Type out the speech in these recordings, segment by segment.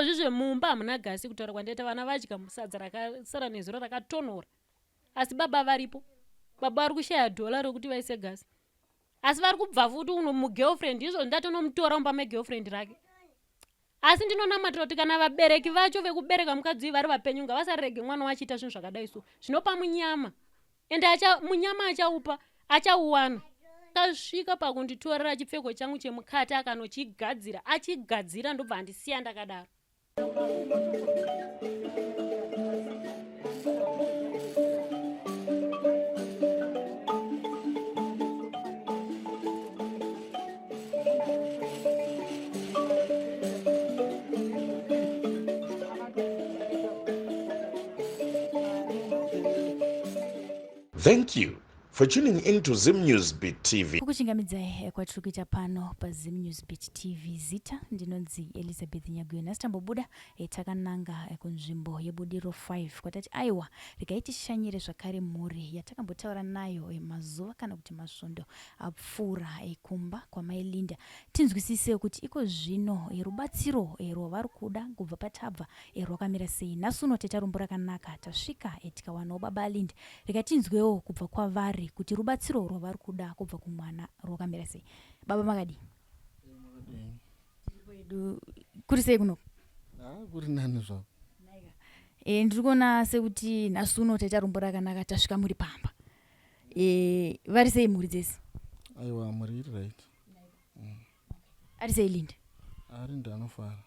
Izvozvi zvemumba hamuna gasi kutaura kwandaita vana vadya sadza rakasara nezuro rakatonhora. Asi baba varipo. Baba vari kushaya dhola rokuti vaise gasi. Asi vari kubva futi uno mugirlfriend izvo ndatonomutora mumba megirlfriend rake. Asi ndinonamatira kuti kana vabereki vacho vekubereka mukadzi uyu vari vapenyu ngavasarege mwana wachiita zvinhu zvakadai so. Zvinopa munyama. Ende acha, munyama achaupa achauwana. Akasvika pakunditorera chipfeko changu chemukati akanochigadzira achigadzira ndobva andisiya ndakadaro. Thank you for tuning in to Zim News Beat TV. Kukuchingamidzai eh, kwatiri kuita pano paZim News Beat TV. Zita ndinonzi Elizabeth Nyaguyo. Nhasi tambobuda eh, takananga eh, kunzvimbo yeBudiro 5 kwatati aiwa regai tishanyire zvakare mhuri yatakambotaura nayo mazuva kana kuti masvondo apfuura kumba kwamai Linda tinzwisise kuti iko zvino rubatsiro rwavari kuda kubva patabva rwakamira sei. Nhasi uno taita rombo rakanaka tasvika tikawanawo baba aLinda rega tinzwewo kubva kwavari kuti rubatsiro rwavari kuda kubva kumwana rwakamira sei. Baba makadii? Kwedu kuri sei kuno? Ah, kuri nani zvako. E, ndiri kuona sekuti nhasi uno taita rombo rakanaka tasvika muri pamba. E, vari sei mhuri dzese? Aiwa mhuri iri right. Ari sei Linda? Ari ndanofara.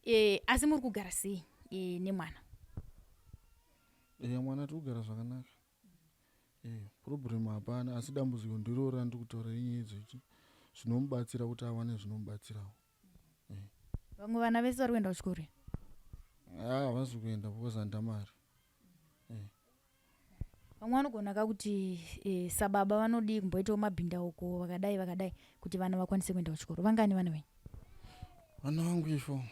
E, asi muri kugara sei e, nemwana? E, mwana tiri kugara zvakanaka. E, problem hapana asi dambudziko ndiro randiri kutaura inyaya idzochi zvinomubatsira kuti awane zvinomubatsirawo. E. Vamwe vana vese vari kuenda kuchikoro here? Ah, havasi kuenda because handina mari. Eh. Vamwe vanogona ka kuti e, sababa vanodii kumboitawo mabhindauko vakadai vakadai kuti vana vakwanise kuenda kuchikoro. Vangani vana venyu? Vana vangu ifo.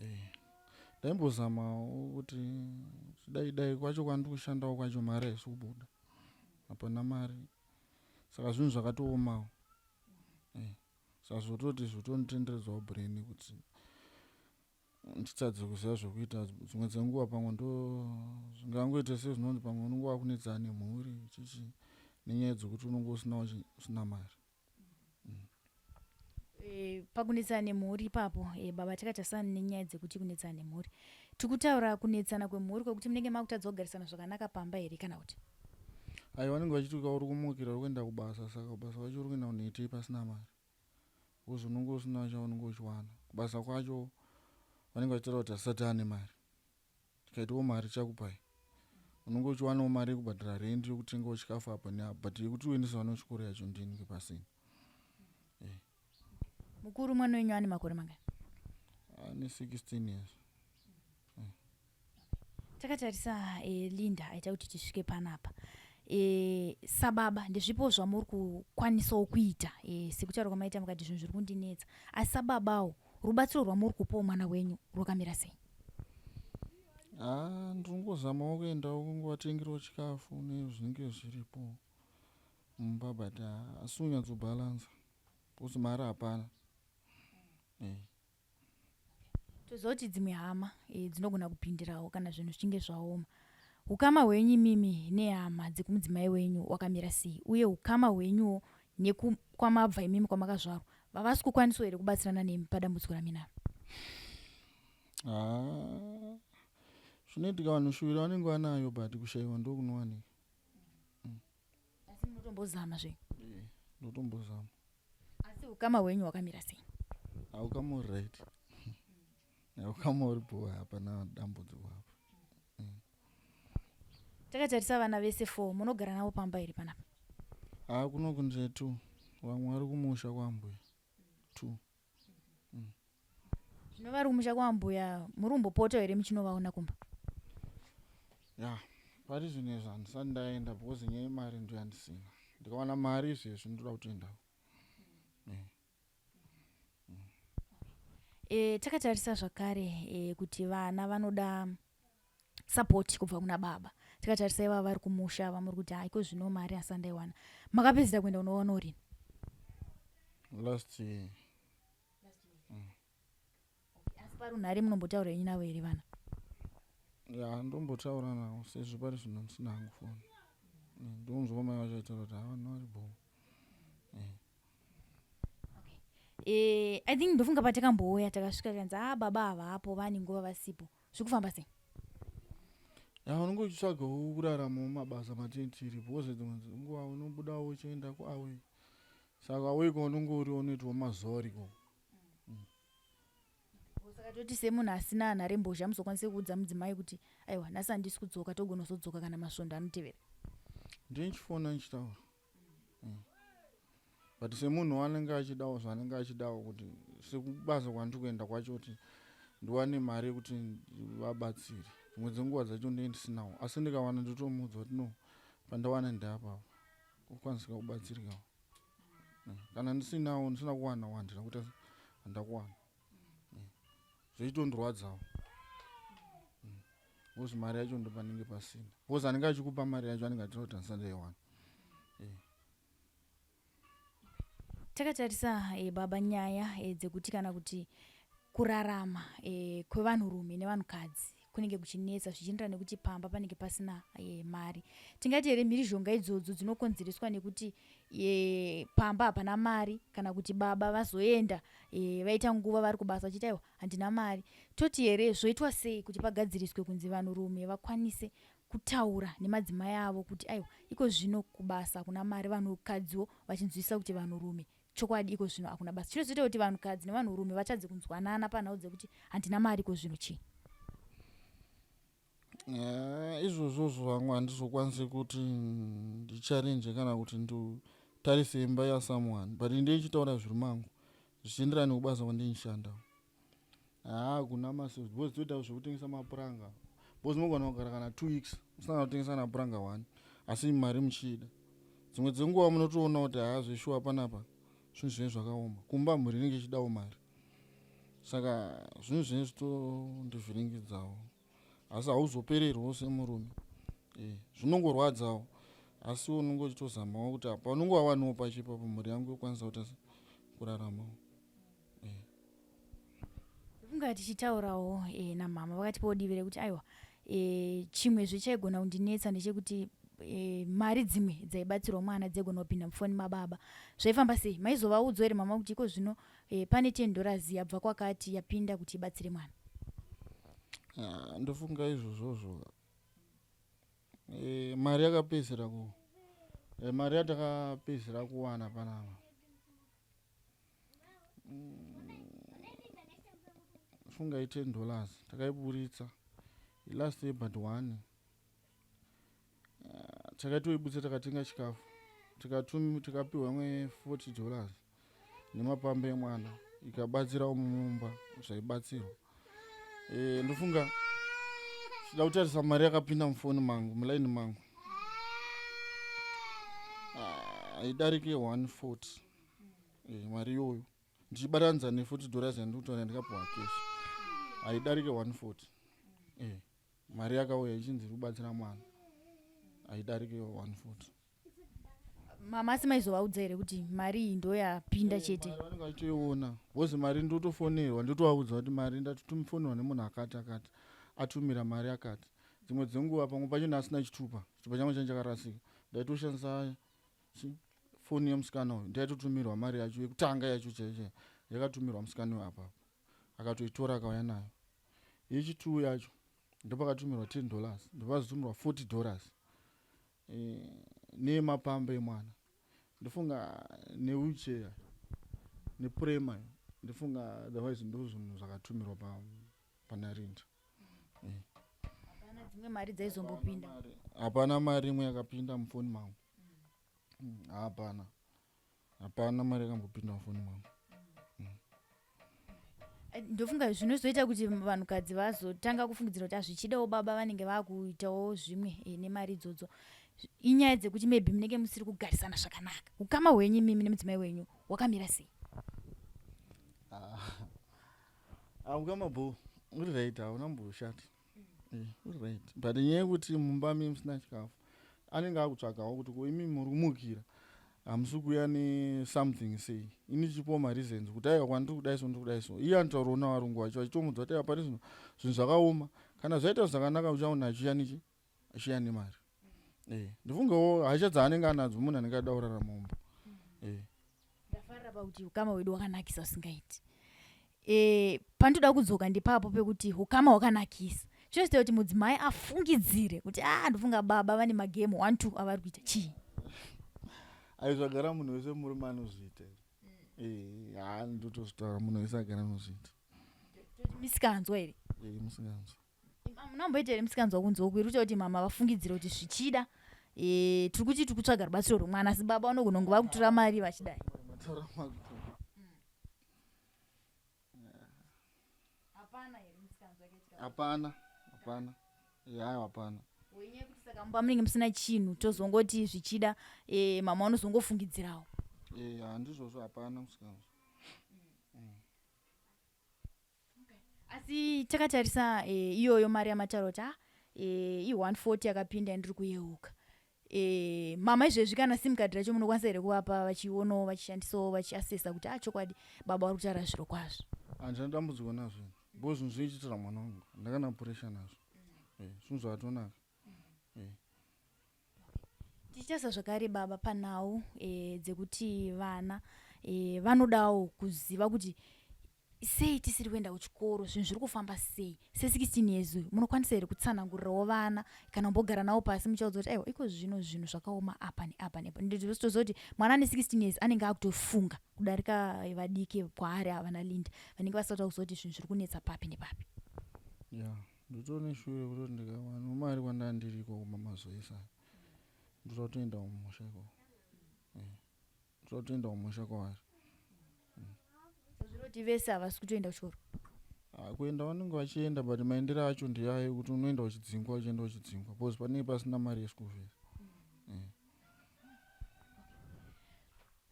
Eh. Ndaimbozamawo kuti dai dai kwacho kwandiri kushandawo kwacho mari haisi kubuda. Hapana mari. Saka zvinhu zvakatoomawo. Eh. Saka zvototi zvotonditenderedzawo brain kuti nditadze kuziva zvekuita dzimwe dzenguva pamwe ndo zvingangoita sezvinonzi pamwe unenge wakunetsana nemhuri chichi nenyaya dzekuti unenge usina usina mari mm. E, pakunetsana nemhuri ipapo e, baba takatasana nenyaya dzekuti kunetsana nemhuri tikutaura kunetsana kwemhuri kwekuti munenge makutadza kugarisana zvakanaka pamba here kana kuti aiwa vanenge vachiti uri kumukira uri kuenda kubasa saka kubasa kwacho uri kuenda kunoitei pasina mari Because unenge usina chaunenge uchiwana. Kubasa kwacho vanenge vachitaura kuti hasisati ane mari. Tikaitawo mari tichakupai. Unenge uchiwanawo mari yekubhadhara rent yekutengawo chikafu apa neapa but yekuti uendese vana kuchikoro yacho ndini pasina. Eh. Mukuru mwana wenyu ane makore mangani? Ane 16 years. Takatarisa e, Linda aita kuti tisvike panapa e, sababa ndezvipo zvamuri kukwanisawo kuita e, sekutaura kwamaita mukati zvinhu zviri kundinetsa asi sababawo rubatsiro rwamuri kupawo mwana wenyu rwakamira sei? Ah, ndiri kungozamawo kuendawo kungovatengerawo chikafu nezvinenge zviripo mumba but asi kunyatsobhalansa because mari hapana eh. Toziva kuti dzimwe hama e, dzinogona kupindirawo kana zvinhu zvichinge zvaoma. Ukama hwenyu imimi nehama dzekumudzimai wenyu wakamira sei uye ukama hwenyuwo nekwamabva imimi kwamakazvarwa vavasi kukwanisawo here kubatsirana nemi padambudziko raminaro? Ah, zvinoitika vanhu shuviro vanenge vanayo but kushaiwa ndokunowanika. Mm. Asi munotombozama zve? Eh, ndotombozama. Asi ukama hwenyu hwakamira sei? Haukama uri right. Haukama uri bho hapana dambudziko apo. Mm. Takatarisa vana vese four munogara navo pamba here panapa? Haa kuno kunze two. Vamwe vari kumusha kwambuya. Two. Mm. Zvino vari kumusha kwambuya muri kumbopota here muchinovaona kumba? Ya, pari zvino izvi handisati ndaenda because nyaya yemari ndiyo yandisina. Ndikawana mari izvezvi ndoda kutoendako. Mm. Mm. E, takatarisa zvakare e, kuti vana vanoda support kubva kuna baba tikatarisa ivava vari kumusha vamuri kuti haiko zvino mari asi andaiwana makapedzisa kuenda unoona urini last year. Parunhare munombotaura henyu navo here vana? Ya, ndombotaura navo sezvo pari zvino ndisina hangu foni. Ndonzwa mai vacho vaitaura kuti havana vari bho. I think ndofunga patakambouya takasvika tikanzi a baba havapo, vane nguva vasipo. Zviri kufamba sei? Ya, unenge uchitsvagawo kuraramawo mabasa matiri, because dzimwe nguva unobudawo uchienda kuaway, saka away kwaunenge uri unoitawo mazuva uriko. Saka toti semunhu asina nharembozha muzokwanise kuudza mudzimai kuti aiwa, nhasi handisi kudzoka, togona kuzodzoka kana masvondo anotevera? Ndinichifona ndichitaura. But semunhu wanenge achidawo zvaanenge achidawo, kuti sekubasa kwandiri kuenda kwacho, kuti ndiwane mari yekuti vabatsire, dzimwe dzenguva dzacho ndee ndisinawo, asi ndikawana ndotomuudza kuti no, pandawana ndeapapo kukwanisika kubatsirikawo. Kana ndisinawo, ndisina kuwanawo, handina kuita, handina kuwana, zvochitondirwadzawo because mari yacho ndo panenge pasina, because anenge achikupa mari yacho anenge achida kuti handisati ndaiwana. Takatarisa baba, nyaya dzekuti kana kuti kurarama kwevanhurume nevanhukadzi kunenge kuchinetsa zvichienderana nekuti pamba panenge pasina mari. Tingati here mhirizhonga idzodzo dzinokonzereswa nekuti pamba hapana mari, kana kuti baba vazoenda vaita nguva vari kubasa vachiti aiwa, handina mari? Toti here zvoitwa sei kuti pagadziriswe kunzi vanhurume vakwanise kutaura nemadzimai avo kuti aiwa, iko zvino kubasa hakuna mari, vanhukadziwo vachinzwisisa kuti vanhurume chokwadi iko zvino hakuna basa? Chinozoita kuti vanhukadzi nevanhurume vatadze kunzwanana panhau dzekuti handina mari iko zvino chii? Izvozvozvo vamwe handizokwanisi kuti ndicharenje kana kuti nditarise imba yasomeone, but ndeichitaura zviri mangu zvichienderana nekubasa kwandinishanda. Haa, kuna masales, because toita zvekutengesa mapuranga, because munogona kugara kana 2 weeks musina kutengesa kana puranga one, asi mari muchiida. Dzimwe dzenguva munotoona kuti haa, zveshuwa panapa zvinhu zvinenge zvakaoma, kumba mhuri inenge ichidawo mari, saka zvinhu zvinenge zvitondivhiringidzawo. Asi hauzopererwawo semurume, zvinongorwadzawo, asi unonge uchitozamawo kuti apa unonge wawanawo pacho ipapo mhuri yangu yokwanisa kuita kuraramawo. Ndofunga tichitaurawo namama vakatipawo divi rekuti aiwa, chimwezve chaigona kundinetsa ndechekuti mari dzimwe dzaibatsirwa mwana dzaigona kupinda mufoni mababa. Zvaifamba sei? Maizovaudzawo here mama kuti iko zvino pane $10 yabva kwakati yapinda kuti ibatsire mwana? Ah, ndofunga izvozvozvo mari yakapedzisira ku mari yatakapedzisira kuwana panapa, funga i$10 takaiburitsa last year, but one takatoibudisa takatenga chikafu, tikapiwa imwe $40 nemapamba emwana, ikabatsirawo mumba zvaibatsirwa. Ndofunga chida kutarisa mari yakapinda mufoni mangu, mulaini mangu, haidarike 140. Mari iyoyo ndichibatanidza ne$40 yandikutaura ndikapiwa cash, haidarike 140. Mari yakauya ichinzi iri kubatsira mwana haidarike 140. Mama, asi maizovaudza here kuti mari iyi ndo yapinda chete? Mari vanenge vachitoiona, because mari ndotofonerwa, ndotovaudza kuti mari ndatofonerwa nemunhu akati akati, atumira mari akati. Dzimwe dzenguva pamwe pachona asina chitupa, chitupa changu change chakarasika, ndaitoshandisa foni yemusikana uyu, ndaitotumirwa mari yacho yekutanga yacho chaiyo chaiyo yakatumirwa musikana uyu apapo, akatoitora akauya nayo. Yechituu yacho ndopakatumirwa $10, ndopazotumirwa $40 nemapamba emwana, ndofunga newheelchair nepurema, ndofunga. Otherwise ndo zvinhu zvakatumirwa panarinda. Hapana dzimwe mari dzaizombopinda? Hapana mari imwe yakapinda mufoni mangu. Hapana, hapana mari yakambopinda mufoni mangu. Ndofunga zvinozoita kuti vanhukadzi vazotanga kufungidzira kuti hazvichidawo baba vanenge vakuitawo zvimwe nemari idzodzo inyaya dzekuti maybe munenge musiri kugarisana zvakanaka. Ukama hwenyu imimi nemudzimai wenyu hwakamira sei? Ah, ukama bho, uri right, hauna mboshati. Uri right, but nyaya yekuti mumba mi musina chikafu, anenge akutsvagawo kuti ko imi muri kumukira. Hamusi kuuya nesomething sei? Ini chipo mareasons kuti aiwa kwandiri kudai so, ndiri kudai so. Iye anotaurawo navarungu vacho vachitomudza kuti aiwa pari zvino zvinhu zvakaoma. Kana zvaita zvakanaka uchaona achiuya nechi achiuya nemari. Eh, ndifungewo hasha dzaanenge anadzo munhu anenge ada kurarama umba. Eh. Ndafarira pakuti ukama hwedu hwakanakisa usingaiti. E, pandoda kudzoka ndipapo pekuti ukama hwakanakisa. Chinoita kuti mudzimai afungidzire kuti ah ndofunga baba vane magame 1 2 avari kuita chii? Ayi zvagara munhu wese murume anozviita. Eh, haa ndotozvitaura munhu wese agara anozviita. Toti misikanzwa here? Eh, misikanzwa. Munamboita here misikanzwa kunze uku iri kuita kuti mama vafungidzire kuti zvichida e, tiri kuti tiri kutsvaga rubatsiro rwemwana asi baba vanogona kunge vakutora mari vachidai. Hapana here misikanzwa yakaitika? Hapana, hapana. Yayo hapana. Wenyaya yekuti saka mumba munenge musina chinhu tozongoti zvichida e, mama vanozongofungidzirawo. Eh, handizvozvo hapana musikanzwa. Asi takatarisa e, iyoyo mari yamataura kuti ah, e, i140 yakapinda yandiri kuyeuka. E, mama izvezvi kana sim card racho munokwanisa here kuvapa vachionawo vachishandisawo vachiasesa kuti ah chokwadi baba vari kutaura zviro kwazvo. Handina dambudziko nazvo because zvinhu zvinoichiitira mwana wangu ndakana pressure nazvo. Zvinhu zvatonaka. Tichitarisa zvakare baba panhau e, dzekuti vana e, vanodawo kuziva kuti sei tisiri kuenda kuchikoro zvinhu zviri kufamba sei se16 years uyu munokwanisa here kutsanangurirawo vana kana kumbogara navo pasi muchaudza kuti aiwa iko zvino zvinhu zvakaoma apa neapa neapa nditoziva kuti mwana ane 16 years anenge akutofunga kudarika vadiki kwaari ava vana Linda vanenge vasati vakuziva kuti zvinhu zviri kunetsa papi nepapi. Ya, ndotone shure kutoti ndikawana mari kwandanga ndiri ikoko mamazuva ese aya ndoda kutoenda kumusha ikoko. Ndoda kutoenda kumusha kwavari. Zvinoti vese havasi kutoenda kuchikoro? Ah, kuenda vanenge vachienda but maendero acho ndeayo ekuti unoenda uchidzingwa uchienda uchidzingwa because panenge pasina mari yeschool fees.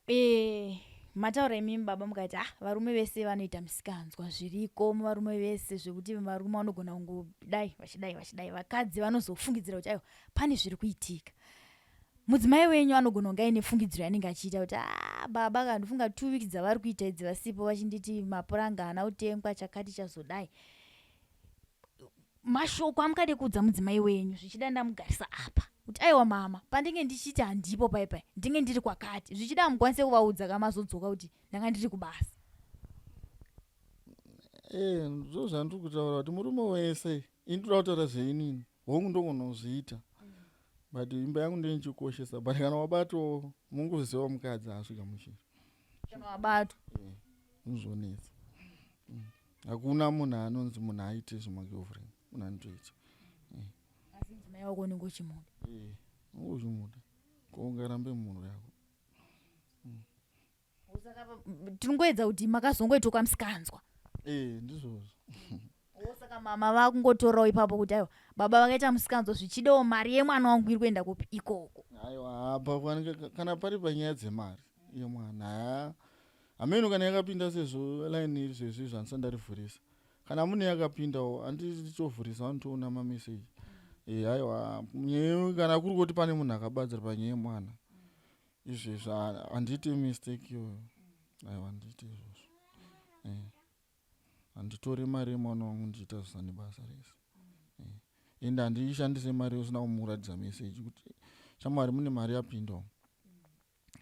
E, mataura imimi baba mukati ah varume vese vanoita misikanzwa zviriko muvarume vese zvekuti varume vanogona kungodai vachidai vachidai vakadzi vanozofungidzira kuti aiwa pane zviri kuitika. Mudzimai wenyu anogona kunge aine fungidziro yaanenge achiita kuti ah baba ka ndofunga 2 weeks dzavari kuita idzi vasipo vachinditi mapuranga haana kutengwa chakati chazodai. Mashoko amukade kuudza mudzimai wenyu zvichida ndamugarisa apa kuti aiwa mama pandinge ndichiti handipo pai pai ndinge ndiri kwakati zvichida hamukwanise kuvaudza kamazodzoka kuti ndanga ndiri kubasa. Eh, ndizvo zvandiri kutaura kuti murume wese ini ndoda kutaura zveinini hongu ndogona kuzviita but imba yangu ndinichikoshesa but kana wabatwawo mungoziva mukadzi haasvika muchiri Kana wabatwa unozonetsa. Hakuna munhu anonzi munhu aite zvemagirlfriend, munhu anotoita. Asi mudzimai wako unenge uchimuda? Eh, unenge uchimuda ko ungarambe munhu yako. Saka tinongoedza kuti makazongoitwa kwamusikanzwa. Eh, ndizvozvo. Saka mama vakungotorawo ipapo kuti aiwa baba vakaita musikanzwa zvichidawo mari yemwana wangu iri kuenda kupi ikoko. Aiwa apa kana pari panyaya dzemari yemwana haa hameno kana yakapinda sezvo line iri zvezvo izvo handisati ndarivhurisa. Kana mune yakapindawo handitovhurisa vanotoona mameseji. Eh, aiwa nyaya kana kuri kuti pane munhu akabatsira panyaya yemwana izvezvo handiite mistake iyoyo. Aiwa handiite izvozvo. Handitori mari yemwana wangu ndichiita zvisina basa rese. Ende handishandise mari usina kumuratidza meseji kuti shamwari mune mari yapinda umu.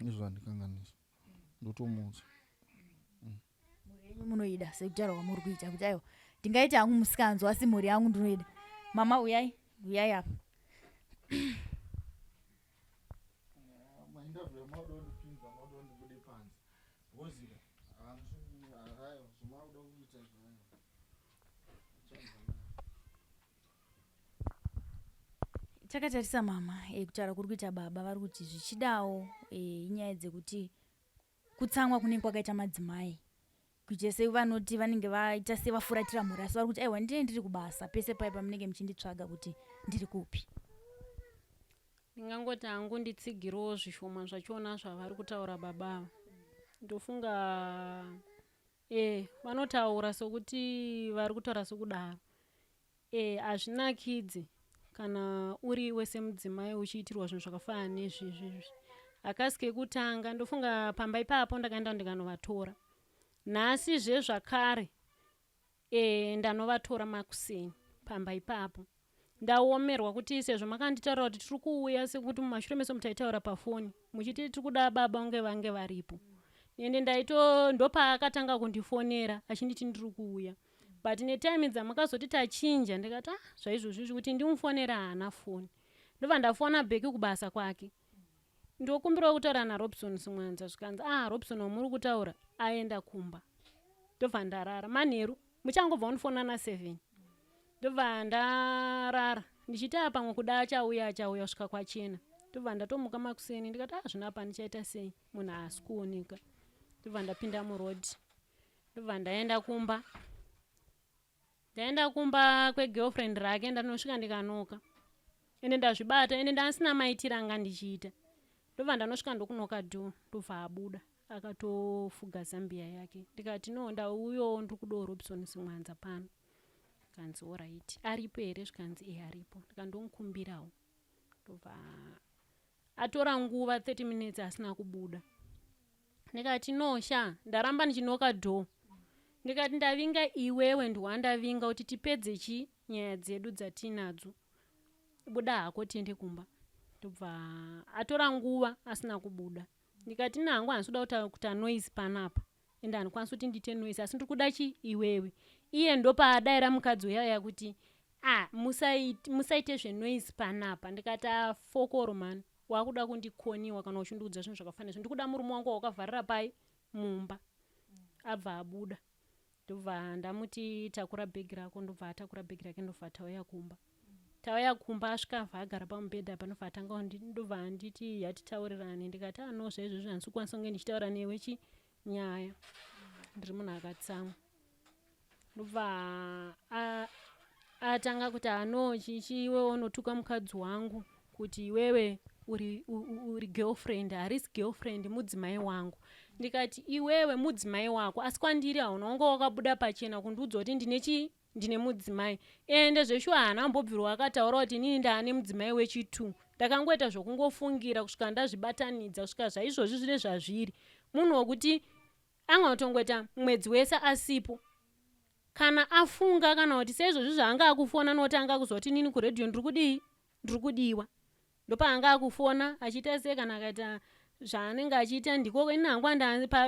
Izvo handikanganisi. Ndotomuudza. Mhuri yenyu munoida sekutaura kwamuri kuita kuti aiwa ndingaita hangu musikanzwa asi mhuri yangu ndinoida. Mama uyai, uyai apa. Mainterview makuda kundipinza makuda kundibude panze. Wozika. Hayo zvimakuda kuita zvayo. Takatarisa mama e, kutaura kuri kuita baba vari kuti zvichidawo e, inyaya dzekuti kutsamwa kunenge kwakaita madzimai kuita sevanoti vanenge vaita sevafuratira mhuri asi vari kuti aiwa ndine ndiri kubasa pese pai pamunenge muchinditsvaga kuti ndiri kupi. Ndingangoti hangu nditsigirewo zvishoma zvachona zvavari kutaura baba ava. Ndofunga vanotaura sokuti vari kutaura sokudaro. Hazvinakidzi kana uri iwe semudzimai uchiitirwa zvinhu zvakafanana nezvizvi izvi. Hakasi kekutanga ndofunga pamba ipapo ndakaenda ndikanovatora. Nhasizve zvakare e, ndanovatora makuseni pamba ipapo. Ndaomerwa kuti sezvo makanditaurira kuti tiri kuuya sekuti mumashure mese mutaitaura pafoni muchiti tiri kuda baba kunge vange varipo. Ende ndaito ndopaakatanga kundifonera achinditi ndiri kuuya. But netime dzamakazoti tachinja ndikati ah zvaizvozvi izvi kuti ndimufonere haana foni. Ndobva ndafona back kubasa kwake. Ndokumbirawo kutaura naRobson Simwanza zvikanzi ah Robson wamuri kutaura aenda kumba. Ndobva ndarara manheru muchangobva kundifona na 7 ndobva ndarara ndichiti ah pamwe kuda achauya achauya kusvika kwachena ndobva ndatomuka makuseni ndikati ah zvino apa ndichaita sei munhu haasi kuoneka ndobva ndapinda muroad ndobva ndaenda kumba Ndaenda kumba kwegirlfriend rake ndanosvika ndikanoka ende ndazvibata ende ndasina maitiro anga ndichiita ndobva ndanosvika ndokunoka door ndobva abuda akatofuga zambia yake ndikati no ndauyowo ndiri kudawo Robson Simwanza pano kanzi orit aripo here zvikanzi e aripo ndikandomukumbirawo ndobva atora nguva 30 minutes asina kubuda ndikati no sha ndaramba ndichinoka door ndikati ndavinga iwewe ndiwandavinga kuti tipedze chi nyaya dzedu dzatinadzo buda hako tiende kumba ndobva atora nguva asina kubuda ndikati nangu handisi kuda kuita noise panapa ende handikwanisi kuti ndiite noise asi ndiri kuda chi iwewe iye ndopaadaira mukadzi uyaya kuti ah musaite musaite zvenoise panapa ndikati afokoro mani wakuda kundikoniwa kana uchindiudza zvinhu zvakafanira izvo ndikuda murume wangu wawakavharira pai mumba abva abuda ndobva ndamuti takura bhegi rako ndobva atakura bhegi rake ndobva tauya kumba tauya kumba asvika abva agara pamubhedha apa ndobva atanga ndobva anditi yatitaurirane ndikati ano ah, zvaizvozvo handisi kukwanisa kunge ndichitaura newe chi nyaya ndiri munhu akatsamwa ndobva atanga kuti ano chichi iwe unotuka mukadzi wangu kuti iwewe uri, uri girlfriend harisi girlfriend mudzimai wangu ndikati iwewe mudzimai wako asi kwandiri hauna wanga wakabuda pachena kundiudza kuti ndine chii ndine mudzimai ende zveshuwa haana ambobvirwa akataura kuti inini ndaane mudzimai wechitwo ndakangoita zvokungofungira kusvika ndazvibatanidza kusvika zvaizvozvi zvine zvazviri munhu wekuti angatongoita mwedzi wese asipo kana afunga kana kuti seizvozvi zvaanga akufona noti anga akuzoti inini kuredhiyo ndiri kudii ndiri kudiwa ndopaanga akufona achiita sei kana akaita zvaanenge achiita ndiko ini hangu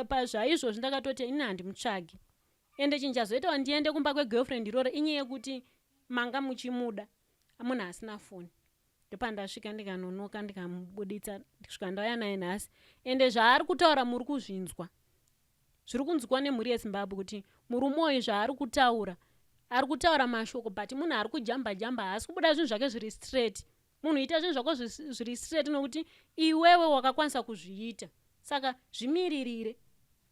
pazvaizvozvi ndakatoti ini handimutsvagi ende chinhu chazoita kuti ndiende kumba kwegirlfriend iroro inyaya yekuti manga muchimuda munhu asina foni ndopandasvika ndikanonoka ndikamubuditsa kusvika ndauya naye nhasi ende zvaari kutaura muri kuzvinzwa zviri kunzwikwa nemhuri yezimbabwe kuti murume uyu zvaari kutaura ari kutaura mashoko but munhu ari kujamba jamba haasi kubuda zvinhu zvake zviri straight munhu ita zvinhu zvako zviri straight nokuti iwewe wakakwanisa kuzviita saka zvimiririre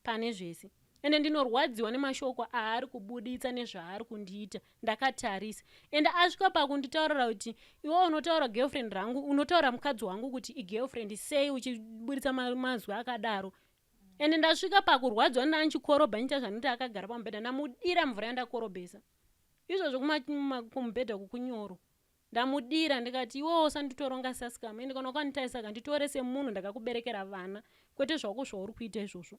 pane zvese ende ndinorwadziwa nemashoko aari kubuditsa nezvaari kundiita ndakatarisa ende asvika pakunditaurira kuti iwe unotaura girlfriend rangu unotaura mukadzi wangu kuti igirlfriend sei uchiburitsa mazwi akadaro ende ndasvika pakurwadziwa ndandichikorobha ndiita zvanoti akagara pamubhedha ndamudira mvura yandakorobhesa izvozvo kumubhedha kukunyoro Ndamudira ndikati iwewe usanditoronga saskam ende kana wakanditarisa ka nditore semunhu ndakakuberekera vana kwete zvako zvauri kuita izvozvo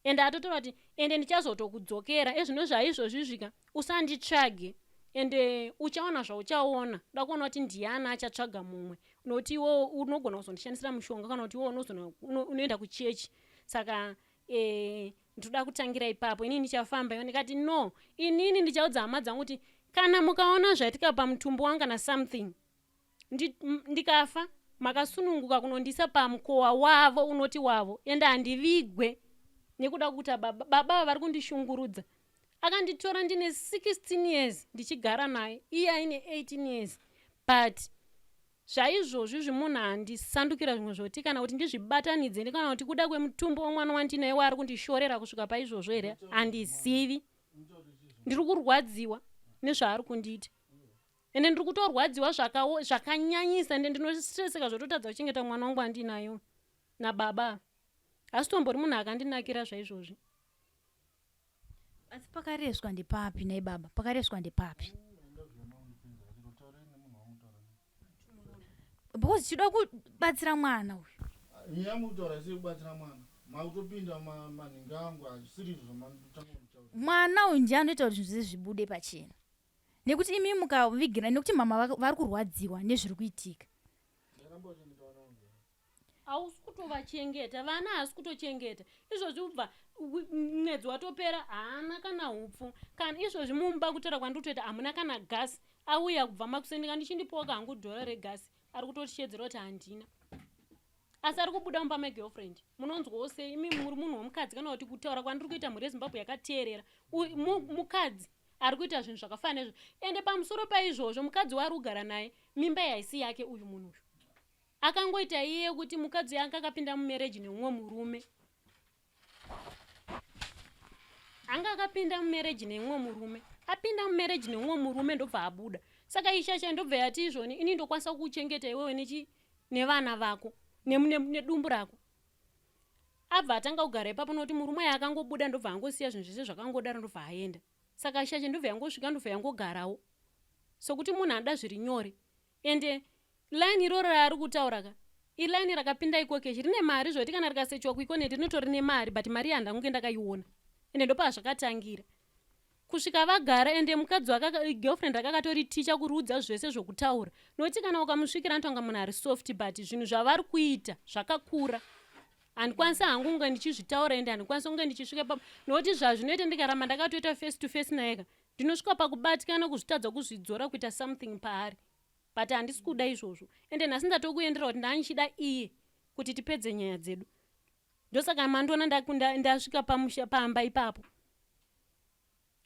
ende atotaura kuti ende ndichazotokudzokera ezvino zvaizvozvi zvika usanditsvage ende uchaona zvauchaona da kuona kuti ndiani achatsvaga mumwe nokuti iwe unogona kuzondishandisira mushonga kana kuti iwe unoenda kuchechi saka e, ndinoda kutangira ipapo inini ndichafamba iwe ndikati no inini ndichaudza hama dzangu kuti kana mukaona zvaitika pamutumbi wangu kana something ndikafa makasununguka kunondiisa pamukowa wavo unoti wavo ende handivigwe nekuda kukuti baba baba vari kundishungurudza akanditora ndine 16 years ndichigara naye iye aine 18 years but Zvaizvozvi zvimunhu handisandukira zvimwe zvoti kana kuti ndizvibatanidze ndikana kuti kuda kwemutumbi wemwana wandinaye waari kundishorera kusvika paizvozvo here handizivi ndiri kurwadziwa nezvaari kundiita ende ndiri kutorwadziwa zvakanyanyisa ende ndinostreseka zvototadza kuchengeta mwana wangu andinayo nababa asi tombori munhu akandinakira zvaizvozvi Asi pakareswa ndepapi nhai baba? Pakareswa ndepapi? Because chida kubatsira mwana uyu. Nyaya mukutaura sei kubatsira mwana makutopinda manhinga angu hazvisiri izvo zvamatanga kutaura. Mwana uyu ndiye anoita kuti zvinhu zvese zvibude pachena nekuti imi mukavigira nekuti mama vari kurwadziwa nezviri kuitika. Ndaramba uchengeta vana vangu. Hausi kutovachengeta vana, haasi kutochengeta izvozvi. Ubva mwedzi watopera haana kana hupfu kana izvozvi. Mumba kutaura kwandiri kutoita hamuna kana gasi. Auya kubva makuseni kandichindipoka hangu dhora regasi, ari kutotishedzera kuti handina, asi ari kubuda mumba megirlfriend. Munonzwawo sei imi muri munhu womukadzi? Kana kuti kutaura kwandiri kuita, mhuri yeZimbabwe yakateerera, mukadzi ari kuita zvinhu zvakafanana izvo. Ende pamusoro paizvozvo, mukadzi waari kugara naye, mimba haisi yake. Uyu munhu uyu akangoita iye kuti mukadzi anga akapinda mumarriage neumwe murume, anga akapinda mumarriage neumwe murume, apinda mumarriage neumwe murume ndobva abuda. Saka ishasha ndobva yati izvoni, ini ndokwanisa kukuchengeta iwewe nechi nevana vako nedumbu rako. Abva atanga kugara ipapo nokuti murume aye akangobuda, ndobva angosiya zvinhu zvese zvakangodaro, ndobva aenda. Saka shasha ndobva yangosvika, ndobva yangogarawo sokuti munhu anoda zviri nyore. Ende line iroro raari kutaura ka, iline rakapinda EcoCash rine mari, zvekuti kana rikasechiwa kuEconet rinotori nemari, but mari yandangunge ndakaiona. Ende ndopazvakatangira kusvika vagara. Ende mukadzi wake, girlfriend rake, akatori ticha kuriudza zvese zvokutaura, nokuti kana ukamusvikira anotonga munhu ari soft, but zvinhu zvavari kuita zvakakura. Handikwanisi hangu kunge ndichizvitaura, ende handikwanisi kunge ndichisvika ipapo, nokuti zvazvinoita ndikaramba ndakatoita face to face naye ka, ndinosvika pakubatikana, kuzvitadza kuzvidzora kuita something paari, but handisi kuda izvozvo. Ende nhasi ndatokuendera kuti ndandichida iye kuti tipedze nyaya dzedu. Ndosaka mandiona ndasvika pamusha pamba ipapo.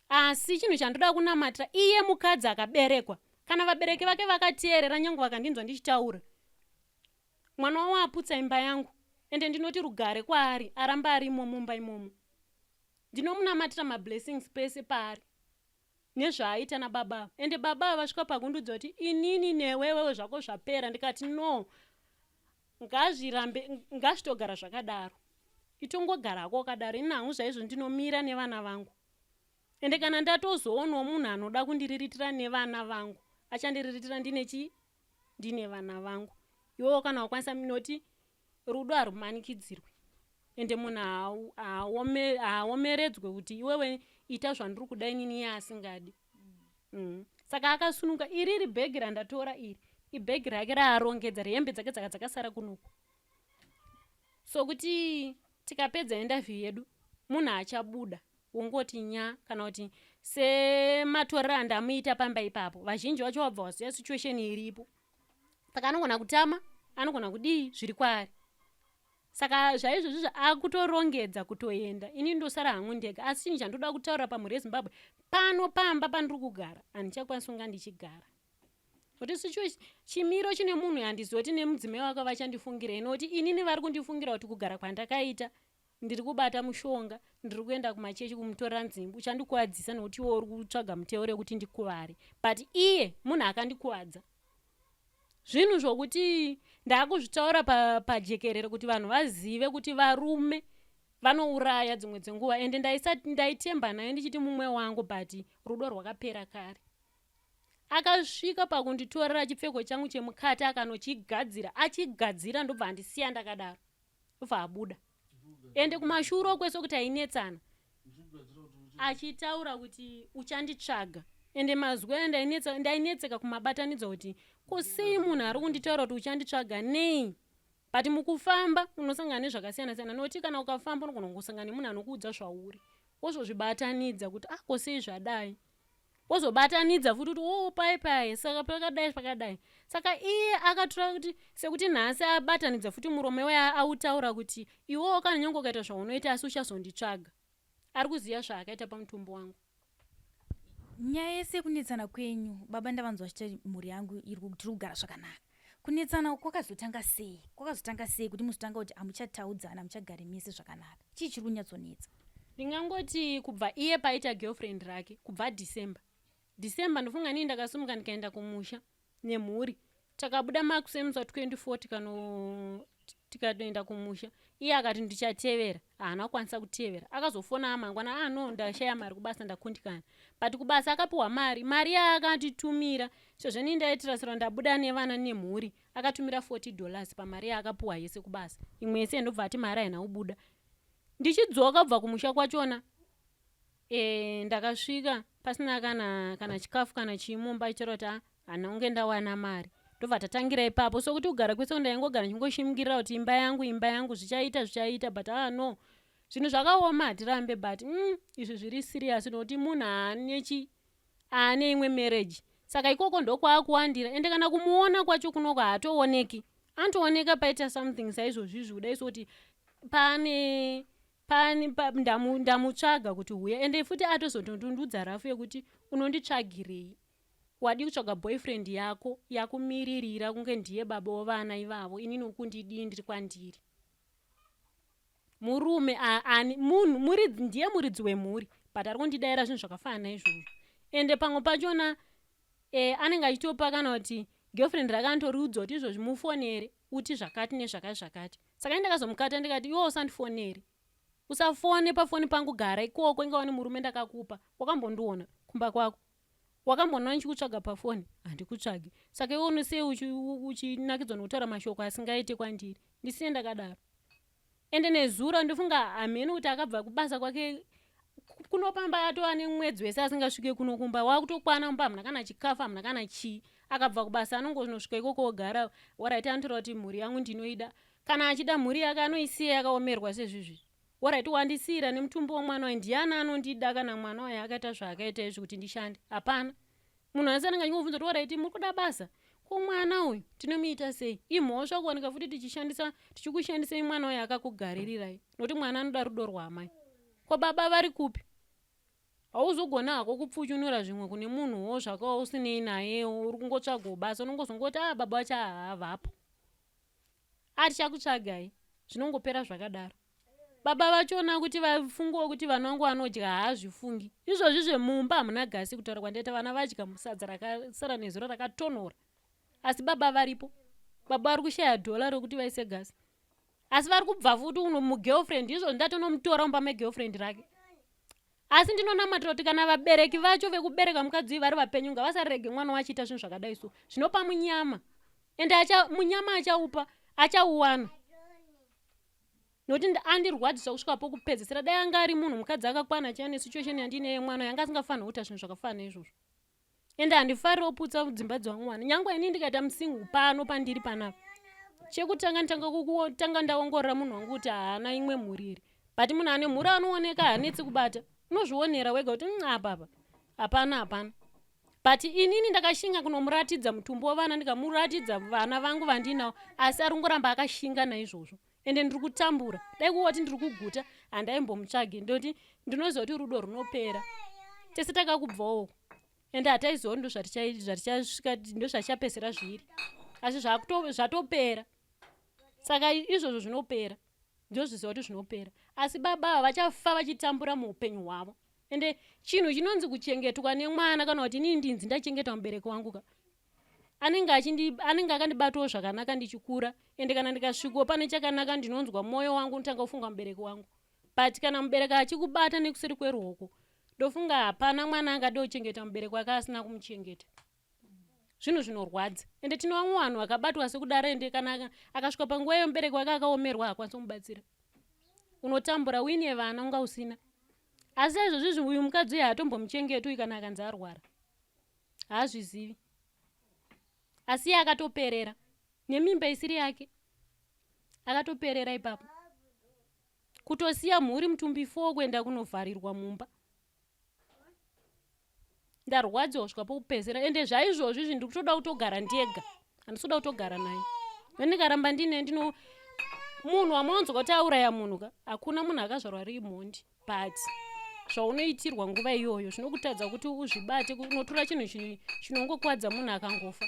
Asi chinhu chandoda kunamatira iye mukadzi akaberekwa, kana vabereki vake vakateerera, nyange vakandinzwa ndichitaura, mwana wavo aputsa imba yangu, ende ndinoti rugare kwaari, aramba arimo mumba imomo. Ndinomunamatira mablessings pese paari nezvaaita nababa. Ende baba vasvika pakundudza kuti inini newewewe zvako zvapera. Ndikati no, ngazvirambe, ngazvitogara zvakadaro, itongogarako wakadaro. Ini hangu zvaizvo ndinomira nevana vangu. Ende kana ndatozoonawo munhu anoda kundiriritira nevana vangu, achandiriritira ndine chii? Ndine vana vangu. Iwewo kana wakwanisa, minoti rudo harumanikidzirwi, ende munhu haaomeredzwe kuti iwewe ita zvandiri kuda inini iye asingadi. Saka akasununga. Iriri bhegi randatora iri ibhegi rake raarongedza, rehembe dzake dzaka dzakasara kunoku. Sokuti tikapedza interview yedu, munhu achabuda wongoti nya, kana kuti sematorero andamuita pamba ipapo, vazhinji vacho vabva waziva situation iripo. Saka anogona kutama, anogona kudii, zviri kwaari. Saka zvaizvozvizvo akutorongedza kutoenda, ini ndosara hangu ndega. Asi chinhu chandoda kutaura pamhuri yeZimbabwe pano, pamba pandiri kugara handichakwanisi kunga ndichigara, nokuti situation, chimiro chine munhu, handizivi kuti nemudzimai wake vachandifungirei, nokuti inini vari kundifungira kuti kugara kwandakaita ndiri kubata mushonga, ndiri kuenda kumachechi kumutorera nzimbu. Uchandikuvadzisa nokuti iwe uri kutsvaga muteuro yekuti ndikuvare, but iye munhu akandikuvadza. Zvinhu zvokuti ndaakuzvitaura pajekerere kuti vanhu vazive kuti varume vanouraya dzimwe dzenguva. Ende ndaitemba naye ndichiti mumwe wangu, but rudo rwakapera kare. Akasvika pakunditorera chipfeko changu chemukati, akanochigadzira, achigadzira ndobva andisiya ndakadaro, ndobva abuda. Ende kumashure kwese kuti ainetsana achitaura kuti uchanditsvaga, ende mazwi aya ndainetseka kumabatanidza kuti ko sei munhu ari kunditaura kuti uchanditsvaga nei? But mukufamba unosangana nezvakasiyana siyana, nokuti kana ukafamba unogona kungosangana nemunhu anokuudza zvauri, wozozvibatanidza kuti ah, ko sei zvadai? Wozobatanidza futi kuti o oh, pai pai, saka pakadai pakadai. Saka iye akatora kuti sekuti nhasi abatanidza futi muromo iwe autaura kuti iwewo kana nyange ukaita zvaunoita asi uchazonditsvaga. Ari kuziva zvaakaita pamutumbi wangu. Nyaya yese yekunetsana kwenyu, baba ndavanzwa vachiti mhuri yangu iri tiri kugara zvakanaka. Kunetsana kwakazotanga sei? Kwakazotanga sei kuti muzotanga kuti hamuchataudzana, hamuchagari mese zvakanaka? Chii chiri kunyatsonetsa? Ndingangoti kubva iye paita girlfriend rake, kubva December, December ndofunga nii, ndakasimuka ndikaenda kumusha nemhuri. Takabuda makuseni musi wa24, tikano tikatoenda kumusha iye akati ndichatevera haana kukwanisa kutevera akazofona amangwana ah no ndashaya mari kubasa ndakundikana but kubasa akapiwa mari mari yaakatitumira sezvo ini ndaitirasirwa ndabuda nevana nemhuri akatumira 40 dollars pamari yaakapiwa yese kubasa imwe yese ndobva ati mari haina kubuda ndichidzoka kubva kumusha kwachona e, ndakasvika pasina kana kana chikafu kana chii mumba achitaura kuti ah, handina kunge ndawana mari ndobva tatangira ipapo so kuti kugara kwese ndaingogara ndichingoshimikirira kuti imba yangu imba yangu zvichaita zvichaita but ah no zvinhu zvakaoma hatirambe but izvi zviri serious nokuti munhu haanechi aane imwe marriage saka ikoko ndokwaakuwandira ende kana kumuona kwacho kunoko haatooneki anotooneka paita something saizvozvizvi kudai so kuti pane pane pa, ndamu, ndamutsvaga kuti huya ende futi atozotondundudza rafu yekuti unonditsvagirei wadi kutsvaga boyfriend yako yakumiririra kunge ndiye baba wavana ivavo inini ukundidii ndiri kwandiri murume ani munhu muridzi ndiye muridzi wemhuri but ari kundidaira zvinhu zvakafanana naizvozvo ende pamwe pachona e, anenge achitopa kana kuti girlfriend rake anotoriudzwa kuti izvozvi mufonere uti zvakati nezvakati zvakati saka ini ndakazomukata ndikati iwe usandifonere usafone pafoni pangu gara ikoko inga wane murume ndakakupa wakambondiona kumba kwako wakambondiona ndichikutsvaga pafoni handikutsvagi saka iwe unosei uchinakidzwa nokutaura mashoko asingaite kwandiri ndisiye ndakadaro ende nezuro ndofunga hamheni kuti akabva kubasa kwake kunopamba atova nemwedzi wese asingasvike kuno kumba wakutokwana mumba hamuna kana chikafu hamuna kana chii akabva kubasa anongonosvika ikoko ogara orit anotaura kuti mhuri yangu ndinoida kana achida mhuri yake anoisiya yakaomerwa sezvizvi orit wandisiyira nemutumbi womwana waye ndiani anondida kana mwana waye akaita zvaakaita izvi kuti ndishande hapana munhu asi anenge achingobvunza kuti orit muri kuda basa ko mwana uyu tinomuita sei imhosva kuwanika futi tichishandisa tichikushandisei mwana uyu akakugaririrai nokuti mwana anoda rudo rwaamai ko baba vari kupi hauzogona hako kupfuchunura zvimwe kune munhuwo zvakawa usinei naye uri kungotsvagawo basa unongozongoti a ah, baba vacho havapo atichakutsvagai zvinongopera zvakadaro baba vachona kuti vafungewo kuti vana vangu vanodya haazvifungi izvozvi zvemumba hamuna gasi kutaura kwandaita vana vadya musadza rakasara nezuro rakatonhora asi baba varipo baba vari kushaya dhola rokuti vaise gasi asi vari kubva futi uno mugirlfriend izvo ndatonomutora mumba megirlfriend rake asi ndinonamatira kuti kana vabereki vacho vekubereka mukadzi uyu vari vapenyu ngavasarege mwana wachiita zvinhu zvakadai so zvinopa munyama ende acha, munyama achaupa achauwana nokuti andirwadzisa kusvika pokupedzisira dai anga ari munhu mukadzi akakwana chiya nesituation yandiineye mwana yanga asingafaniri kuita zvinhu zvakafanana izvozvo ende handifariri oputsa dzimba dzevamwe vana nyangwe ini ndikaita musingu pano pandiri panapa chekutanga nditanga kutanga ndaongorora munhu wangu kuti haana imwe mhuri iri but munhu ane mhuri anooneka haanetsi kubata unozvionera wega kuti mm, apapa hapana hapana but inini ndakashinga kunomuratidza mutumbi wevana ndikamuratidza vana vangu vandinawo asi ari kungoramba akashinga naizvozvo ende ndiri kutambura dai kuwati ndiri kuguta handaimbomutsvage ndoti ndinoziva kuti rudo runopera tese takakubvawo ende hataiziva kuti ndozvatichasvika ndozvatichapedzisira zviri asi zvatopera saka izvozvo zvinopera ndozviziva kuti zvinopera asi baba ava vachafa vachitambura muupenyu hwavo ende chinhu chinonzi kuchengetwa nemwana kana kuti inini ndinzi ndachengeta mubereki wangu ka anenge achindi anenge akandibatawo zvakanaka ndichikura ende kana ndikasvikawo pane chakanaka ndinonzwa mwoyo wangu unotanga kufunga mubereki wangu but kana mubereki achikubata nekuseri kweruoko ndofunga hapana mwana angade kuchengeta mubereki wake asina kumuchengeta zvinhu zvinorwadza ende tine vamwe vanhu vakabatwa sekudaro ende kana akasvika panguva iyo mubereki wake akaomerwa haakwanisi kumubatsira unotambura uine vana unga usina asi aizvozvizvi uyu mukadzi uyu haatombomuchengeti uyu kana akanzi arwara haazvizivi asi iye akatoperera nemimba isiri yake akatoperera ipapo kutosiya mhuri mutumbi fo kuenda kunovharirwa mumba ndarwadziwa kusvika pokupedzisira ende zvaizvozvi izvi ndiri kutoda kutogara ndega handisi kuda kutogara naye nendikaramba ndine ndino munhu wamunonzwa kuti auraya munhu ka hakuna munhu akazvarwa ari mhondi but zvaunoitirwa nguva iyoyo zvinokutadza kuti uzvibate unotora chinhu chinongokwadza munhu akangofa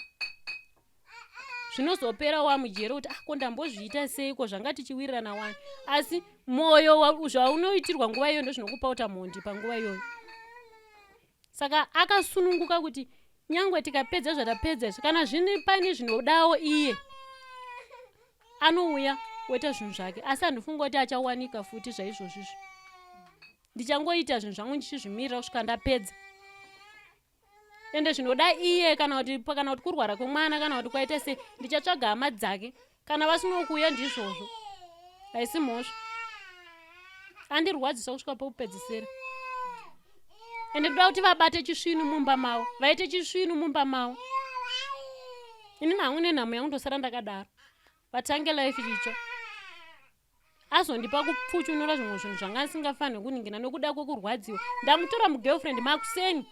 zvinozopera wamujere kuti ah ko ndambozviita sei ko zvanga tichiwirirana wani asi mwoyo zvaunoitirwa nguva iyoyo ndozvinokupa uta mhondi panguva iyoyo saka akasununguka kuti nyangwe tikapedza zvatapedza izvi kana zvini paine zvinodawo iye anouya Oita zvinhu zvake asi handifunga kuti achawanika futi zvaizvozvizvi. Ndichangoita zvinhu zvangu ndichizvimirira kusvika ndapedza. Ende zvinoda iye kana kuti kana kuti kurwara kwemwana kana kuti kwaita sei ndichatsvaga hama dzake kana vasina kuuya ndizvozvo. Haisi mhosva. Andirwadzisa kusvika pekupedzisira. Ende ndoda kuti vabate chisvinu mumba mavo vaite chisvinu mumba mavo. Inini hangu nenhamo yangu ndosara ndakadaro. Vatange life chitsva. Azondipa kupfuchunura zvimwe zvinhu zvanga ndisingafanirwi kuningina nekuda kwekurwadziwa. Ndamutora mugirlfriend makuseni.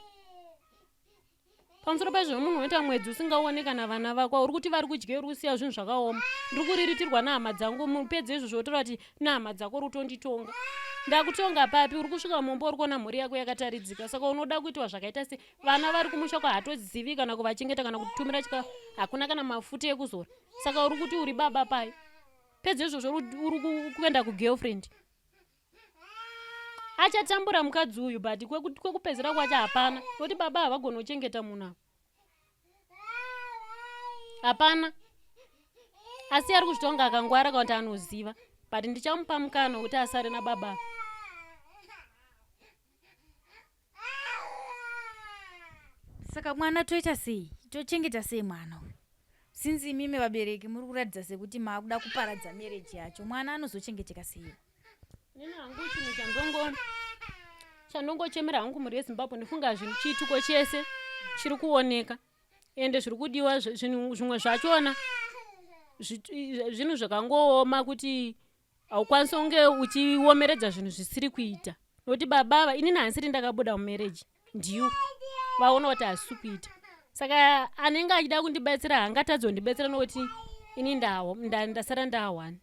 Pamusoro paizvozvo munhu unoita mwedzi usingaone kana vana vako uri kuti vari kudya uri kusiya zvinhu zvakaoma. Ndiri kuriritirwa nehama dzangu mupedze izvozvo wotora kuti nehama dzako uri kutonditonga. Ndakutonga papi uri kusvika mumba uri kuona mhuri yako yakataridzika saka unoda kuitwa zvakaita sei vana vari kumusha kwa hatozivi kana kuvachengeta kana kutumira chikafu hakuna kana mafuta ekuzora saka uri kuti uri baba pai pedze izvozvo uri kuenda kugirlfriend achatambura mukadzi uyu but kwekupedzera kwacho hapana nokuti baba havagoni kuchengeta munhu ava hapana asi ari kuzvitonga akangwara kana kuti anoziva but ndichamupa mukana wekuti asare nababa Saka mwana toita sei? Tochengeta sei mwana uyu? Since imimi vabereki muri kuratidza sekuti maakuda kuparadza marriage yacho, mwana anozochengeteka sei? Nini hangu chinhu chandongo chandongochemera hangu mhuri yeZimbabwe ndifunga zvinhu chiitiko chese chiri kuoneka ende zviri kudiwa zvinhu zvimwe zvachona zvinhu zvakangooma kuti haukwanisi kunge uchiomeredza zvinhu zvisiri kuita nokuti baba ava inini handisiri ndakabuda mumereji ndiwo vaona kuti hazvisi kuita saka anenge achida kundibatsira haangatadzi kundibetsera nokuti ini ndasara ndahwani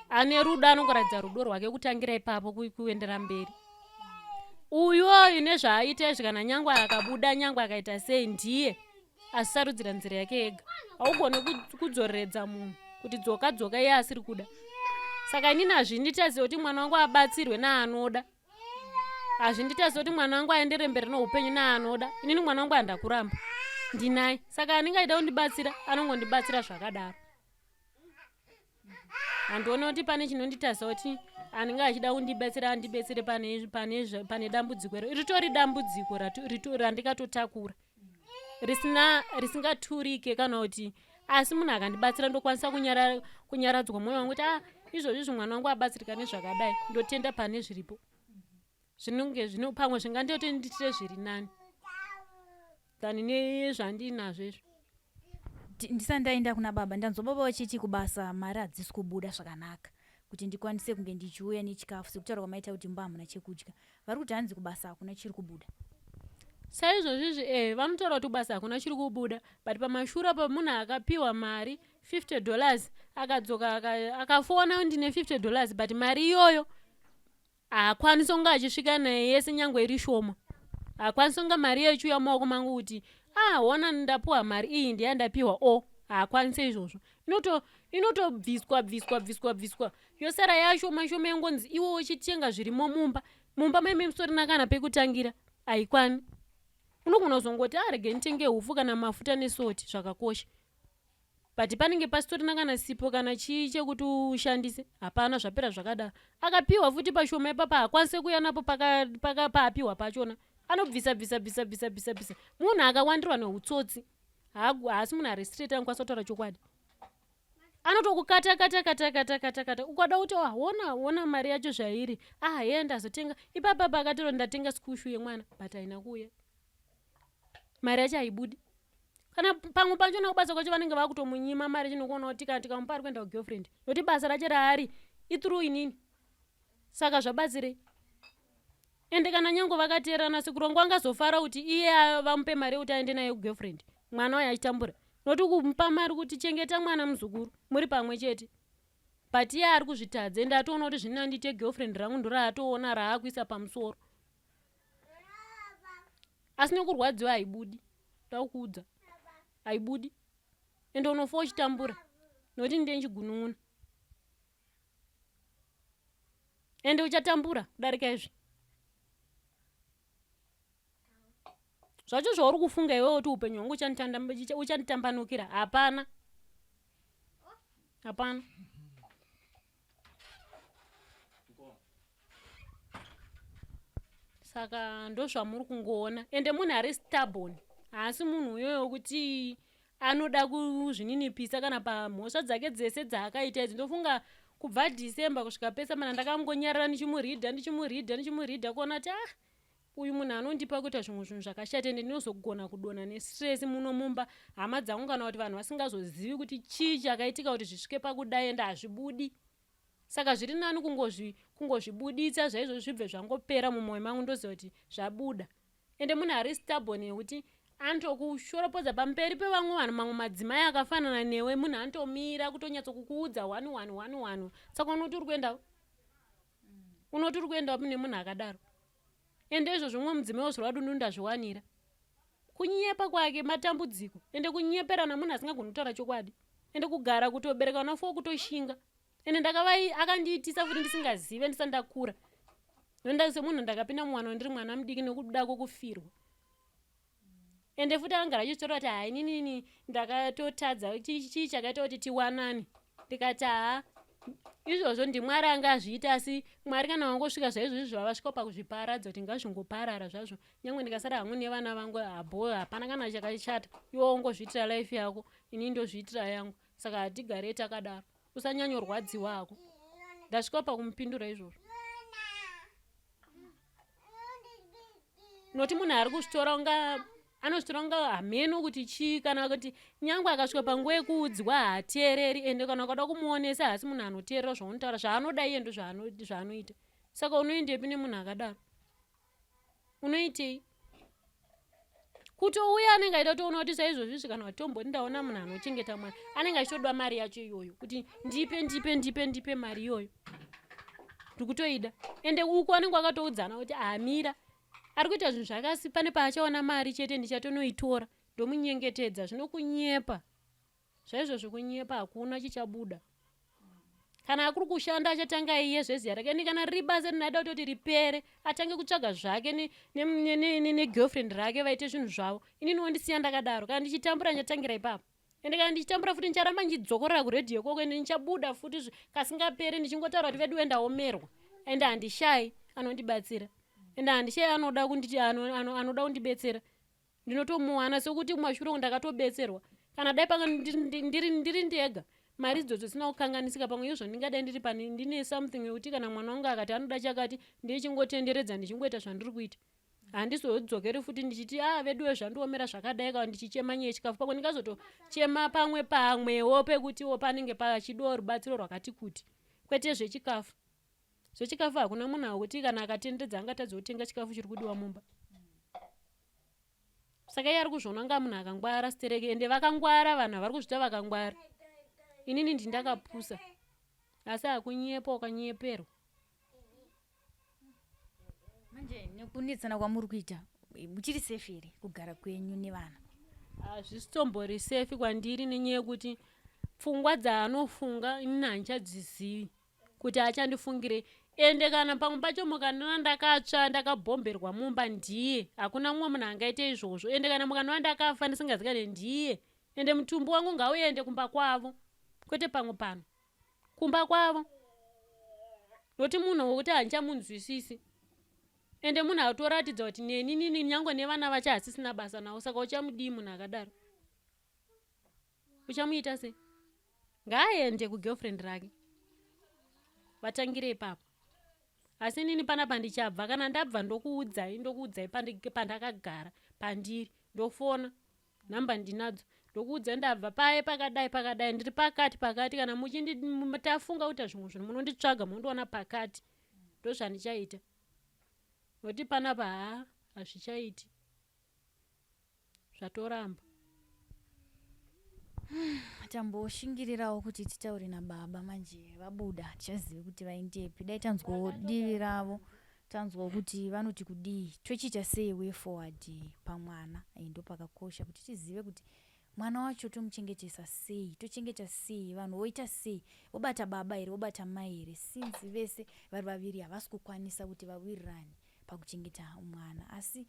ane rudo anongoratidza rudo rwake kutangira ipapo kuendera mberi uyoyu nezvaaita izvi kana nyangwe akabuda nyangwe akaita sei ndiye asarudzira nzira yake ega haugone kudzoreredza munhu kuti dzoka dzoka iye asiri kuda saka inini hazvinditaziva kuti mwana wangu abatsirwe naanoda hazvinditaziva kuti mwana wangu aendere mberi noupenyu naanoda inini mwana wangu handakuramba ndinaye saka anenge aida kundibatsira anongondibatsira zvakadaro handione kuti pane chinonditasa kuti anenge achida kundibetsera andibetsere pane, pane, pane dambudziko iro ritori dambudziko randikatotakura risina risingaturike kana kuti asi munhu akandibatsira ndokwanisa kunyara, kunyaradzwa mwoyo wangu kuti ah izvozvi izvi mwana wangu abatsirika nezvakadai ndotenda pane zviripo zvinonge zvino pamwe zvingandoti nditire zviri nani than nezvandiinazvo izvi ndisati ndaenda kuna baba ndanzwa baba vachiti kubasa mari hadzisi kubuda zvakanaka kuti ndikwanise kunge ndichiuya nechikafu sekutaura kwamaita kuti mumba hamuna chekudya vari kuti hanzi kubasa hakuna chiri kubuda saizvozvizvi e eh, vanotaura kuti kubasa hakuna chiri kubuda but pamashure apo munhu akapiwa mari 50 dollars akadzoka akafona ndine 50 dollars but mari iyoyo haakwanisi kunge achisvika naye yese nyangwe iri shoma haakwanisi kunge mari iyo ichiuya mumaoko mangu kuti ah hona ndapiwa mari iyi ndiya ndapiwa o oh, haakwanisi izvozvo inoto inotobviswa bviswa bviswa bviswa yosara yashoma shoma yongonzi iwe uchitenga zvirimo mumba mumba maime musorina kana pekutangira haikwani unogona kuzongoti arege ah, nditenge hupfu kana mafuta nesoti zvakakosha but panenge pasitorina kana sipo kana chii chekuti ushandise hapana zvapera zvakadaro akapiwa futi pashoma ipapa haakwanise kuuya napo paapiwa pachona anobvisa bvisa bvisa bvisa bvisa bvisa munhu akawandirwa neutsotsi haasi munhu ari straight anokwanisa kutaura chokwadi anotokukata kata kata kata kata kata ukada kuti ah, wona wona mari yacho zvairi ah ye ndazotenga ipapa pakatoro ndatenga skushu yemwana but haina kuuya mari yacho haibudi kana pamwe pacho nakubasa kwacho vanenge vakutomunyima mari chinokuona kuti kana tikamupa ari kuenda kugirlfriend nokuti basa racho raari ithrough inini saka zvabatsirei ende kana nyange vakateerana sekuru vangu vangazofara kuti iye vamupe mari yekuti aende naye kugirlfriend mwana waye achitambura nokuti kumupa mari kuti chengeta mwana muzukuru muri pamwe chete but iye ari kuzvitadza ende atoona kuti zvinandiite girlfriend rangu ndoraatoona raakuisa pamusoro asi nekurwadziwa haibudi ndakuudza haibudi ende unofa uchitambura nokuti ndiye ndichigunun'una ende uchatambura kudarika izvi zvacho zvauri kufunga iwewe kuti upenyu hwangu uchanditambanukira hapana hapana. Saka ndozvamuri kungoona. Ende munhu ari stubborn, haasi munhu uyoyo wekuti anoda kuzvininipisa kana pamhosva dzake dzese dzaakaita idzi. Ndofunga kubva December kusvika pese mana ndakangonyarara ndichimuridha, ndichimuridha, ndichimuridha, kuona kuti ah, uyu munhu anondipa kuita zvimwe zvinhu zvakashata, ende ndinozogona kudonha nestress muno mumba, hama dzangu kana kuti vanhu vasingazozivi kuti chii chakaitika kuti zvisvike pakudai, ende hazvibudi. Saka zviri nani kungozvibuditsa zvaizvozvo, zvibve zvangopera mumwoyo mangu, ndoziva kuti zvabuda. Ende munhu ari stubborn yekuti anotokushoropodza pamberi pevamwe vanhu, mamwe madzimai akafanana newe. Munhu anotomira kutonyatsokukuudza one one one one. Saka unoti uri kuenda, unoti uri kuenda wapi nemunhu akadaro? Ende izvozvo mumwe mudzimai wozorwa dundu ndazviwanira kunyepa kwake matambudziko, ende kunyeperana, munhu asingagoni kutaura chokwadi, ende kugara kutobereka vana four, kutoshinga. Ende ndakavai akandiitisa futi ndisingazive, ndisati ndakura. Nonda semunhu ndakapinda mumwana ndiri mwana mudiki nekuda kwokufirwa. Ende futi angara achitaura kuti, "Hai, ninini ndakatotadza, chii chakaita kuti tiwanane?" Ndikati, "Haa, izvozvo ndiMwari anga azviita." Asi Mwari kana wangosvika zvaizvozvi zvavasvika pakuzviparadza, kuti ngazvingoparara zvazvo, nyange ndikasara hangu nevana vangu habo, hapana kana chakashata. Iwe wongozviitira life yako, inini ndozviitira yangu, saka hatigarei takadaro, usanyanyorwadziwa hako. Ndasvika pakumupindura izvozvo noti munhu ari kuzvitora unga anozvitora unga hameno kuti chii, kana kuti nyange akasvika panguva yekuudzwa haateereri. Ende kana ukada kumuonesa, haasi munhu anoteerera zvaunotaura. Zvaanoda iye ndo zvaanoita. Saka unoendepi nemunhu akadaro? Unoitei? Kutouya anenge aida kutoona kuti saizvozvizvi kana watomboti ndaona munhu anochengeta mwana, anenge achitoda mari yacho iyoyo, kuti ndipe, ndipe, ndipe, ndipe mari iyoyo, ndikutoida. Ende uku anenge akatoudzana kuti amira ari kuita zvinhu zvake, asi pane paachaona mari chete ndichatonoitora, ndomunyengetedza. Zvinokunyepa zvaizvozvo, kunyepa, hakuna chichabuda. Kana akuri kushanda, achatanga iye zveziya rake. Ende kana riri basa rinoda kutoti ripere, atange kutsvaga zvake negirlfriend rake, vaite zvinhu zvavo. Inini wondisiya ndakadaro. Kana ndichitambura, ndichatangira ipapo. Ende kana ndichitambura futi, ndicharamba ndichidzokorora kuredhiyo ikoko. Ende ndichabuda futi kasingaperi ndichingotaura kuti, "Vedu wendaomerwa." Ende handishayi anondibatsira, ende handishayi anoda kunditi anoda kundibetsera, ndinotomuwana. Sekuti kumashure uku ndakatobetserwa. Kana dai panga ndiri ndega, mari idzodzo dzisina kukanganisika, pamwe izvo ndingadai ndiri pane ndine something yekuti kana mwana wangu akati anoda chakati, ndichingotenderedza, ndichingoita zvandiri kuita, handizodzokeri futi ndichiti, "A ah, veduwe, zvandiomera zvakadai," kana ndichichema nyaya yechikafu. Pamwe ndingazotochema pamwe pamwewo pekutiwo panenge pachidiwa rubatsiro rwakati kuti, kwete zvechikafu. Zvechikafu hakuna munhu akuti kana akatenderedza angatadza kutenga chikafu chiri kudiwa mumba. Saka iye ari kuzviona kunga munhu akangwara stereke. Ende vakangwara vanhu vari kuzvita vakangwara, inini ndindakapusa. Asi hakunyepa, ukanyeperwa. Manje nekunetsana kwamuri kuita, muchiri safe here kugara kwenyu nevana? Hazvisitombori safe kwandiri, nenyaya yekuti pfungwa dzaanofunga inini handichadzizivi kuti achandifungirei. Ende kana pamwe pacho mukandiona ndakatsva, ndakabhomberwa mumba, ndiye. Hakuna mumwe munhu angaite izvozvo. Ende kana mukandiona ndakafa ndisingazikane, ndiye. Ende mutumbi wangu ngauende kumba kwavo, kwete pamwe pano, kumba kwavo, nokuti munhu wokuti handichamunzwisisi. Ende munhu atoratidza kuti neni nini nyange nevana vacho hasisina basa navo. Saka uchamudii munhu akadaro? Uchamuita sei? Ngaaende kugirlfriend rake, vatangire ipapo. Asi inini panapa ndichabva. Kana ndabva, ndokuudzai, ndokuudzai pandakagara, pandiri, ndofona, nhamba ndinadzo, ndokuudzai ndabva paye, pakadai pakadai, ndiri pakati pakati. Kana muchinditafunga kuita zvimwe zvinhu, munonditsvaga, munondiona pakati. Ndozvandichaita, nokuti panapa haa, hazvichaiti, zvatoramba. Tamboshingirirawo kuti titaure nababa, manje vabuda, tichazive kuti vaendepi. Dai tanzwawo divi ravo, tanzwawo kuti vanoti kudii, tochiita sei way forward pamwana. Ndo pakakosha kuti tizive kuti mwana wacho tomuchengetesa sei, tochengeta sei vanhu, voita sei, vobata baba here, vobata mai here, since vese vari vaviri havasi kukwanisa kuti vawirirane pakuchengeta mwana. Asi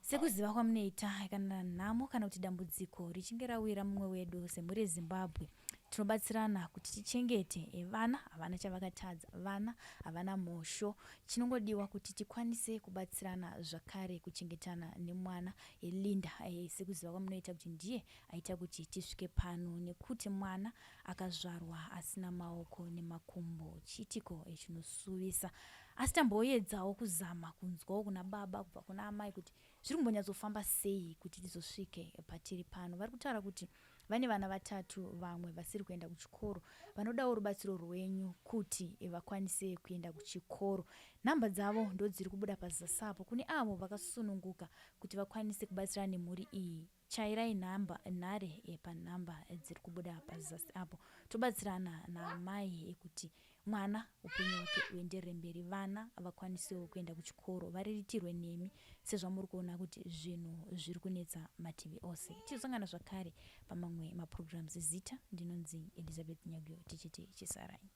sekuziva kwamunoita, kana nhamo kana kuti dambudziko richinge rawira mumwe wedu semhuri yeZimbabwe, Tinobatsirana kuti tichengete eh, vana havana chavakatadza, vana havana mhosho. Chinongodiwa kuti tikwanise kubatsirana zvakare kuchengetana nemwana eh, Linda eh, sekuziva kwamunoita kuti ndiye aita kuti tisvike pano nekuti mwana akazvarwa asina maoko nemakumbo. Chiitiko chinosuvisa asi tamboedzawo kuzama kunzwawo kuna baba kubva kuna amai kuti zviri kumbonyatsofamba sei kuti tizosvike patiri pano. Vari kutaura kuti vane vana vatatu vamwe vasiri kuenda kuchikoro vanodawo rubatsiro rwenyu kuti vakwanise kuenda kuchikoro. Nhamba dzavo ndodziri kubuda pazasi apo kune avo vakasununguka kuti vakwanise kubatsirana nemhuri iyi. Chairai nhamba nhare panhamba dziri kubuda pazasi apo tobatsirana naamai kuti mwana upenyu hwake huenderere mberi vana vakwanisewo kuenda kuchikoro variritirwe nemi sezvamuri kuona kuti zvinhu zviri kunetsa mativi ose. Tichizosangana zvakare pamamwe maprograms. Zita ndinonzi Elizabeth Nyaguyo tichiti chisarai.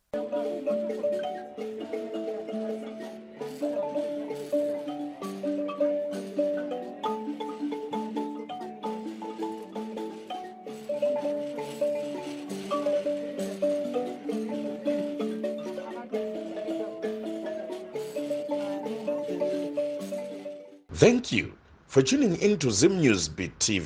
Thank you for tuning in to Zim News Beat TV.